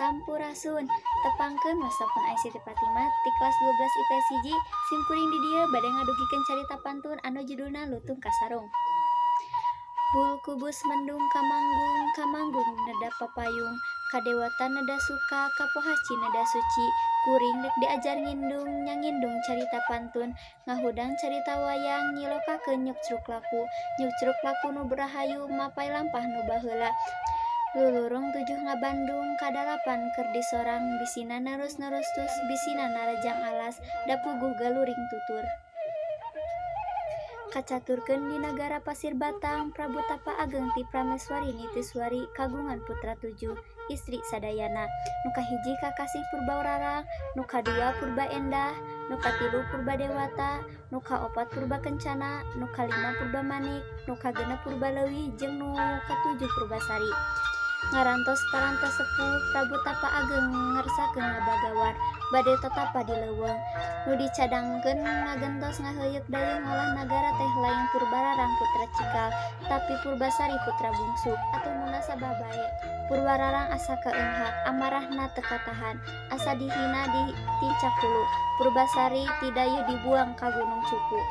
Sampurasun. Tepangkeun wasta pun ai Siti Fatimah ti kelas 12 IPS 1. Sim kuring di dieu bade ngadugikeun carita pantun anu judulna Lutung Kasarung. Bulkubus mendung kamanggung, kamanggung neda papayung, kadewata neda suka, kapohaci neda suci. Kuring rek diajar ngindung, nya ngindung carita pantun, ngahudang carita wayang, nyilokakeun nyukcruk laku, nyukcruk laku nu rahayu, mapay lampah nu baheula. Lulurung tujuh ngabandung, kadalapan keur disorang, bisina nerus-nerus tus, bisina narajang alas, da puguh galuring tutur. Kacaturkeun di nagara Pasir Batang, Prabu Tapa Ageng ti Prameswari Nitiswari kagungan putra tujuh, istri sadayana. Nu kahiji Kakasih Purbararang, nu kadua Purba Endah, nu katilu Purba Dewata, nu kaopat Purba Kencana, nu kalima Purba Manik, nu kagenep Purba Leuwih jeung nu katujuh Purbasari. Ngarantos parantos sepuh, Prabu Tapa Ageng ngersakeun ngabagawar, bade tatapa di leuweung. Nu dicadangkeun ngagentos ngaheuyeup dayeuh ngolah nagara teh lain Purbararang putra Cikal, tapi Purbasari putra bungsu. Atuh munasabah bae. Purbararang asa kaeunghak, amarahna teu katahan, asa dihina ditincak hulu. Purbasari ti dayeuh dibuang ka Gunung Cupu.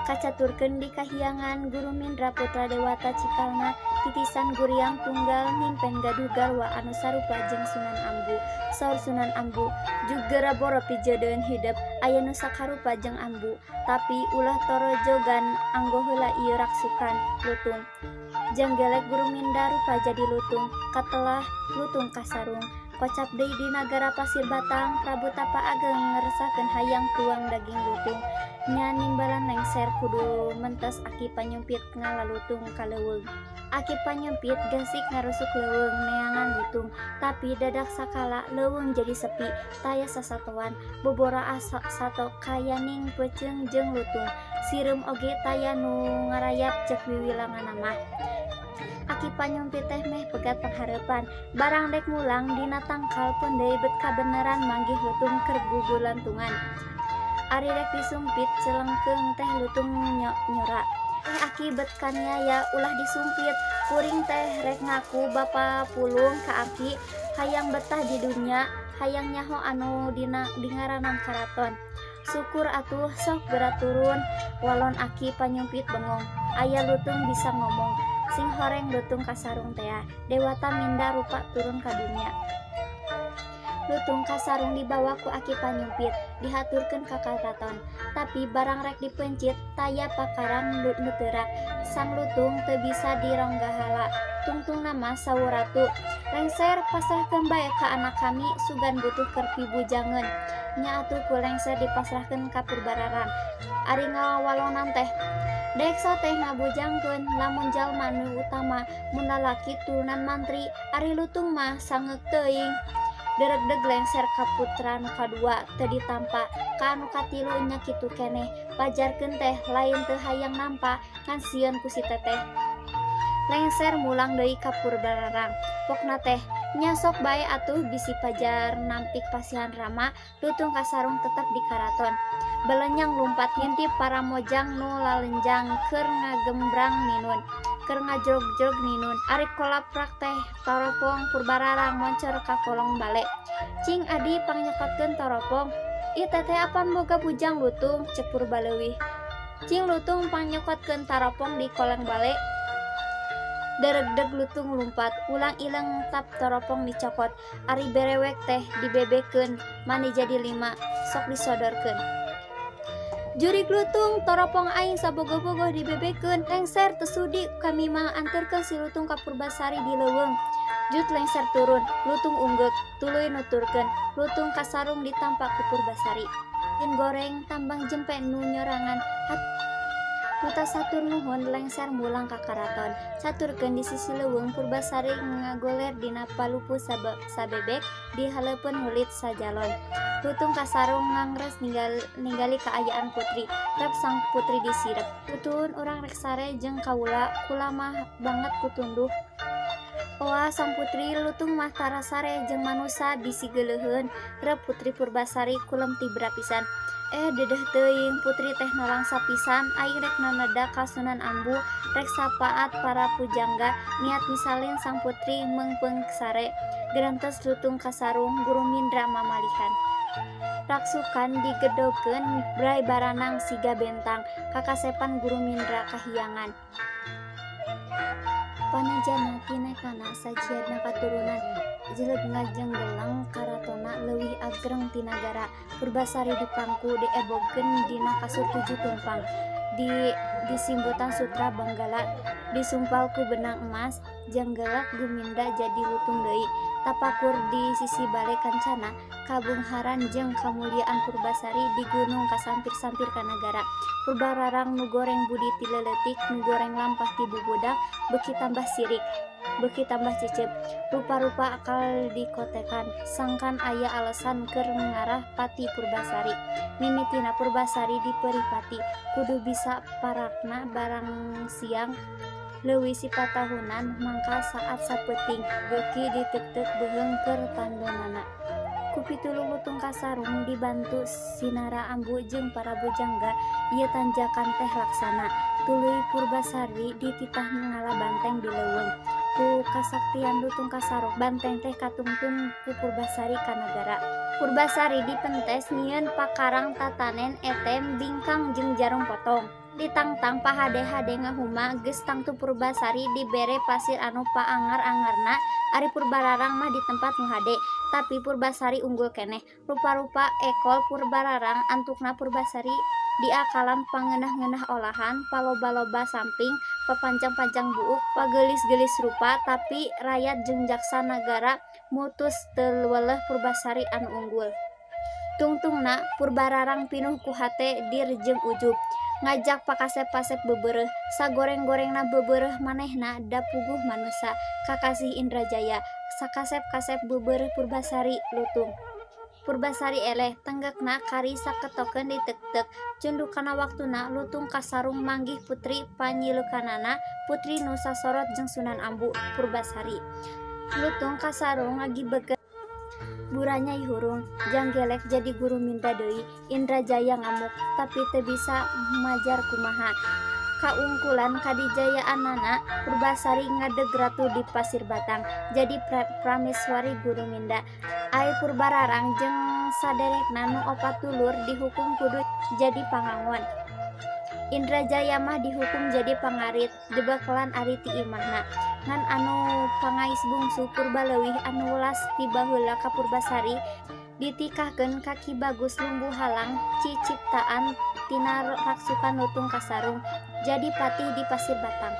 Kacaturkeun di kahyangan Gurumindra putra Dewata Cikalna titisan Guriang Tunggal mimpen gaduh garwa anu sarupa jeung Sunan Ambu. Saur Sunan Ambu, "Jug geura boro pijedeun hidep aya nu sakarupa jeung Ambu, tapi ulah torojogan anggo heula ieu raksukan lutung." Janggelek Guruminda rupa jadi lutung, katelah lutung kasarung. Kocap deui di nagara Pasir Batang, Prabu Tapa Ageng ngersakeun hayang tuang daging lutung. Nya nimbalan lengser kudu mentes Aki Panyumpit ngala lutung ka leuweung. Aki Panyumpit gasik ngarusuk leuweung neangan lutung, tapi dadak sakala leuweung jadi sepi, taya sasatoan, boboraah sato kayaning peuceung jeung lutung. Sireum oge taya nu ngarayap ceuk wiwilanganna mah. Aki Panyumpit teh meh pegat panghareupan, barang dek mulang dina tangkal peundeuy bet kabeneran manggih lutung keur gugulantungan. Ari rek disumpit celengkeung teh lutung nyora. "Eh aki, bet kaniaya ulah disumpit, kuring teh rek ngaku bapa pulung ka aki, hayang betah di dunya, hayang nyaho anu dina dingaranan karaton." "Syukur atuh, sok geura turun," walon Aki Panyumpit bengong. Aya lutung bisa ngomong. Sing horeng lutung kasarung tea. Dewata minda rupa turun ka dunya. Lutung kasarung dibawa ku Aki Panyumpit, dihaturkeun ka karaton. Tapi barang rek dipeuncit taya pakarang nu teurak. Sang lutung teu bisa dironggahala. Tungtungna mah saur ratu, "Lengser pasrahkeun bae ka anak kami, sugan butuh keur pibujangeun." Nya atuh ku lengser dipasrahkeun ka Purbararang. Ari ngawalonan teh, "Dekso teh ngabujangkeun lamun jalma nu utama mun lalaki turunan mantri, ari lutung mah sangeuk teuing." Deregdeg lengser ka putra nu kadua teu ditampa, ka anu katilu nya kitu keneh. Pajarkeun teh lain teu hayang nampa ngan sieun ku si teteh. Lengser mulang deui ka Purbararang. Pokna teh, "Nya sok bae atuh bisi pajar nampik pasihan rama, lutung kasarung tetep di karaton." Belenyang lumpat ngintip paramojang nu lalenjang keur ngagembrang ninun, keur ngajrog-jrog ninun. Ari kolaprak teh toropong Purbararang moncor ka kolong bale. "Cing adi pangnyokokeun toropong." "Ih teteh apan boga bujang lutung," cek Purbaleuwih. "Cing lutung pangnyokokeun taropong di kolong bale." Deregdeg lutung lumpat, ulang ileung tap toropong dicokot. Ari berewek teh dibebekeun mani jadi lima, sok disodorkeun. "Jurig lutung, toropong aing sabogoh-bogoh dibebekeun. Lengser teu sudi, kami mah anterkeun si lutung ka Purbasari di leuweung." Jut lengser turun, lutung unggeuk, tuluy nuturkeun. Lutung kasarung ditampa ku Purbasari. Jin goreng tambang jempe nu nyorangan. Tutas hatur nuhun lengser mulang ka karaton. Caturkeun di sisi leuweung Purbasari ngagoler dina palupuh sabebek di hareupeun hulit sajalon. Lutung kasarung ngangres ninggali kaayaan putri. Rep sang putri disirep. "Tutuwun urang rek sare jeung kaula, kula mah banget kutunduh." "Oah sang putri, lutung mah tara sare jeung manusa bisi geuleuheun," rep Putri Purbasari kulem tibra pisan. Dedeh teuing putri teh nalangsa pisan aing rek naneda ka Sunan Ambu rek sapaat para pujangga niat misalin sang putri meungpeung sare gerentes lutung kasarung Gurumindra mamalihan. Raksukan digedogkeun bray baranang siga bentang kakasepan Gurumindra kahiyangan. Panajana tinekana sajiadna katurunan jeleg ngajenggeleng karatonna leuwih agreng ti nagara. Purbasari dipangku diebogeun dina kasur tujuh tumpang disimbutan sutra benggala disumpal ku benang emas janggelek Guminda jadi lutung deui. Tapakur di sisi bale kancana kabungharan jeung kamuliaan Purbasari di gunung kasampir-sampir ka nagara. Purbararang nu goreng budi ti leuletik nu goreng lampah ti bubudak beuki tambah sirik beuki tambah cecep rupa-rupa akal dikotekan sangkan aya alasan keur ngarah pati Purbasari. Mimitina Purbasari dipeurih pati kudu bisa parakna barang siang leuwih sipatahunan mangka saat sapeuting beuki diteukteuk beuheung keur tandonana. Ku pitulung lutung kasarung dibantu Sinara Ambu jeung para bujangga ieu tanjakan teh laksana. Tuluy Purbasari dititah ngala banteng di leuweung. Ku kasaktian lutung kasarung banteng teh katungtun ku Purbasari ka nagara. Purbasari dipentes nyieun pakarang tatanen etem bingkang jeung jarum potong. Ditangtang pahade-hade ngahuma geus tangtu Purbasari dibere pasir anu paangar-angarna ari Purbararang mah di tempat nu hade tapi Purbasari unggul keneh. Rupa-rupa ekol Purbararang antukna Purbasari diakalan pangeunah-ngeunah olahan paloba-loba samping papanjang-panjang buuk pageulis-geulis rupa tapi rayat jeung jaksa nagara mutus teu weleh Purbasari anu unggul. Tungtungna Purbararang pinuh ku hate dir jeung ujub ngajak pakasep-pasep beubeureuh sagoreng-gorengna beubeureuh manehna da puguh manusa kakasih Indrajaya sakasep-kasep beubeureuh Purbasari lutung. Purbasari eleh tenggekna kari saketokeun diteukteuk cunduk kana waktuna lutung kasarung manggih putri panyileukanana putri nu sasorot jeung Sunan Ambu Purbasari. Lutung kasarung ngagibegeun buranyai hurung janggelek jadi Guruminda deui. Indrajaya ngamuk tapi teu bisa majar kumaha kaungkulan kadijayaanana Purbasari ngadeg ratu di Pasir Batang jadi prameswari Guruminda. Ai Purbararang jeung saderekna nu opat dulur dihukum kudu jadi pangangon. Indrajaya mah dihukum jadi pangarit dibekelan ari ti imahna. Ngan anu pangais bungsu Purbaleuwih anu welas ti baheula ka Purbasari ditikahkeun ka Ki Bagus Lumbu Halang ciciptaan tina raksukan lutung kasarung jadi patih di Pasir Batang.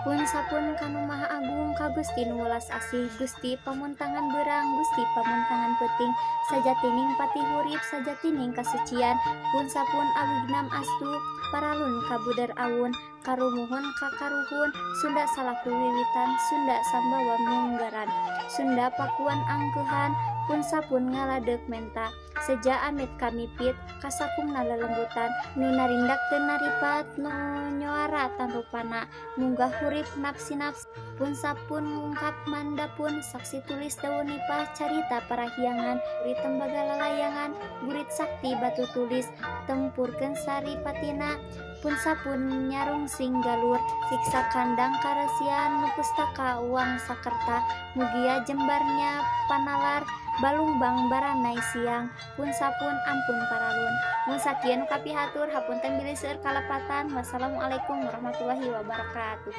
Pun sapun kanu Maha Agung ka Gusti nu welas asih Gusti pamuntangan beurang Gusti pamuntangan peuting sajatining patih hurip sajatining kasucian pun sapun awignam astu paralun kabuder awun karumuhun kakaruhun Sunda salaku wiwitan Sunda sambawa munggaran Sunda pakuan angkeuhan pun sapun ngaladeuk menta seja amit kamipit kasakungna lelembutan nu narindak teu naripat nu nyoara tanrupana munggah hurip napsi-napsi pun sapun ngungkap mandapun saksi tulis daun nipah carita parahyangan gurit tembaga lalayangan gurit sakti batu tulis tempurkeun saripatina pun sapun nyarungsing galur siksa kandang karesian nu pustaka uang sakerta mugia jembarnya panalar balungbang baranai siang pun sapun ampun paralun. Mun sakieu nu kapihatur hapunten bilih seueur kalepatan. Wassalamualaikum warahmatullahi wabarakatuh.